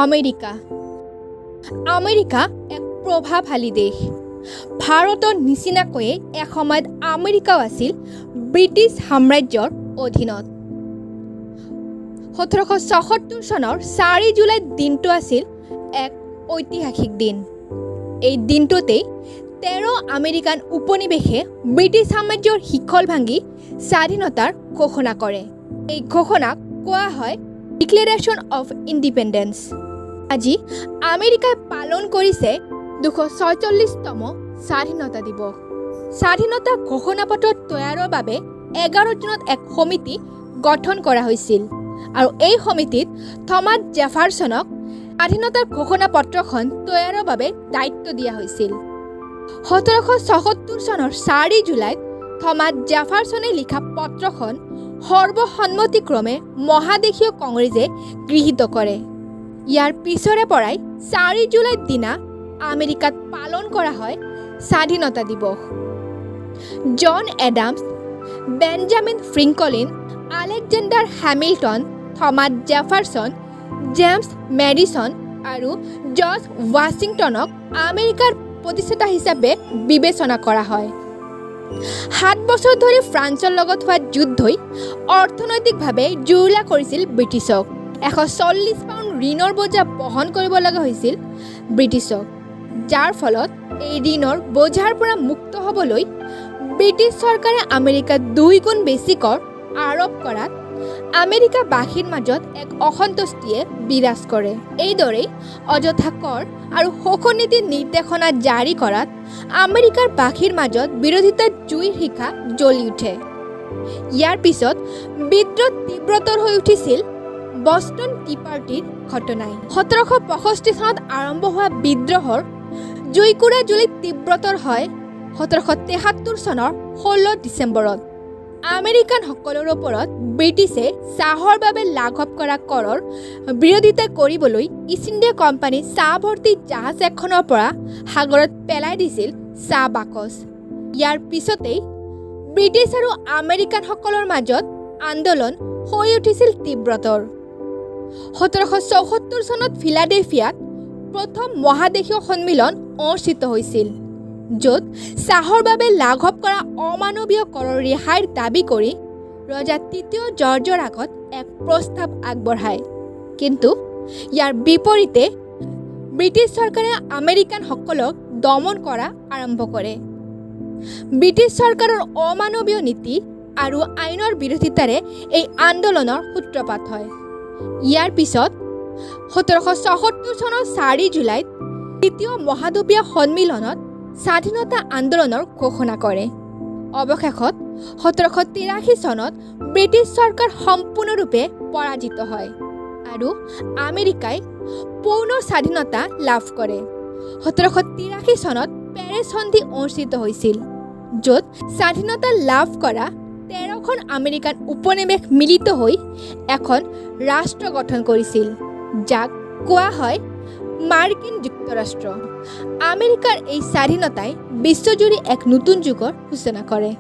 America. America এক প্ৰভাৱশালী দেশ। ভাৰতৰ নিচিনাকৈয়ে এসময়ত আমেৰিকাও আছিল ব্ৰিটিছ সাম্ৰাজ্যৰ অধীনত। 1776 চনৰ 4 জুলাইত দিনটো আছিল এক ঐতিহাসিক দিন। এই দিনটোতেই 13 আমেৰিকান উপনিৱেশে ব্ৰিটিছ সাম্ৰাজ্যৰ শিকল ভাঙি স্বাধীনতাৰ ঘোষণা কৰে। এই ঘোষণাক কোৱা হয় ডিক্লেৰেশ্যন অফ ইণ্ডিপেণ্ডেন্স। আজি আমেৰিকাই পালন কৰিছে 246তম স্বাধীনতা দিৱস। স্বাধীনতা ঘোষণাপত্ৰ তৈয়াৰৰ বাবে 11 জুনত এক সমিতি গঠন কৰা হৈছিল আৰু এই সমিতিত থমাছ জেফাৰছনক স্বাধীনতাৰ ঘোষণাপত্ৰখন তৈয়াৰৰ বাবে দায়িত্ব দিয়া হৈছিল। 1776 চনৰ 4 জুলাইত থমাছ জেফাৰছনে লিখা পত্ৰখন সৰ্বসন্মতিক্ৰমে মহাদেশীয় কংগ্ৰেছে গৃহীত কৰে। ইয়াৰ পিছৰে পৰাই 4 জুলাইৰ দিনা আমেৰিকাত পালন কৰা হয় স্বাধীনতা দিৱস। জন Adams, Benjamin Franklin, Alexander Hamilton, Thomas Jefferson, James medicine আৰু জৰ্জ ৱাশ্বিংটনক আমেৰিকাৰ প্ৰতিষ্ঠাতা হিচাপে বিবেচনা কৰা হয়। 7 বছৰ ধৰি ফ্ৰান্সৰ লগত হোৱা যুদ্ধই অৰ্থনৈতিকভাৱে জুৰুলা কৰিছিল ব্ৰিটিছক। 140 পাউণ্ড ঋণৰ বোজা বহন কৰিব লগা হৈছিল ব্ৰিটিছক, যাৰ ফলত এই ঋণৰ বোজাৰ পৰা মুক্ত হ'বলৈ ব্ৰিটিছ চৰকাৰে আমেৰিকাত দুই গুণ বেছি কৰ আৰোপ কৰাত আমেৰিকাবাসীৰ মাজত এক অসন্তুষ্টিয়ে বিৰাজ কৰে। এইদৰেই অযথা কৰ আৰু শোষণ নীতিৰ নিৰ্দেশনা জাৰি কৰাত আমেৰিকাৰ বাসীৰ মাজত বিৰোধিতাৰ জুইৰ শিখা জ্বলি উঠে। ইয়াৰ পিছত বিদ্ৰোহ তীব্ৰতৰ হৈ উঠিছিল বষ্টন টি পাৰ্টিৰ ঘটনাই। 1765 চনত আৰম্ভ হোৱা বিদ্ৰোহৰ জুইকুৰা জ্বলি তীব্ৰতৰ হয় 1773 চনৰ 16 ডিচেম্বৰত। আমেৰিকানসকলৰ ওপৰত ব্ৰিটিছে চাহৰ বাবে লাঘৱ কৰা কৰৰ বিৰোধিতা কৰিবলৈ ইষ্ট ইণ্ডিয়া কোম্পানী চাহ ভৰ্তি জাহাজ এখনৰ পৰা সাগৰত পেলাই দিছিল চাহ বাকচ। ইয়াৰ পিছতেই ব্ৰিটিছ আৰু আমেৰিকানসকলৰ মাজত আন্দোলন হৈ উঠিছিল তীব্ৰতৰ। 1774 চনত ফিলাডেলফিয়াত প্ৰথম মহাদেশীয় সন্মিলন অনুষ্ঠিত হৈছিল, য'ত চাহৰ বাবে লাঘৱ কৰা অমানৱীয় কৰৰ ৰেহাইৰ দাবী কৰি ৰজা তৃতীয় জৰ্জৰ আগত এক প্ৰস্তাৱ আগবঢ়ায়। কিন্তু ইয়াৰ বিপৰীতে ব্ৰিটিছ চৰকাৰে আমেৰিকানসকলক দমন কৰা আৰম্ভ কৰে। ব্ৰিটিছ চৰকাৰৰ অমানৱীয় নীতি আৰু আইনৰ বিৰোধিতাৰে এই আন্দোলনৰ সূত্ৰপাত হয়। ইয়াৰ পিছত 1776 চনৰ 4 জুলাইত দ্বিতীয় মহাদ্বীপীয় সন্মিলনত স্বাধীনতা আন্দোলনৰ ঘোষণা কৰে। অৱশেষত 1783 চনত ব্ৰিটিছ চৰকাৰ সম্পূৰ্ণৰূপে পৰাজিত হয় আৰু আমেৰিকাই পূৰ্ণ স্বাধীনতা লাভ কৰে। 1783 চনত পেৰিছ সন্ধি অনুষ্ঠিত হৈছিল, য'ত স্বাধীনতা লাভ কৰা 13খন আমেৰিকান উপনিৱেশ মিলিত হৈ এখন ৰাষ্ট্ৰ গঠন কৰিছিল, যাক কোৱা হয় মাৰ্কিন যুক্তৰাষ্ট্ৰ। আমেৰিকাৰ এই স্বাধীনতাই বিশ্বজুৰি এক নতুন যুগৰ সূচনা কৰে।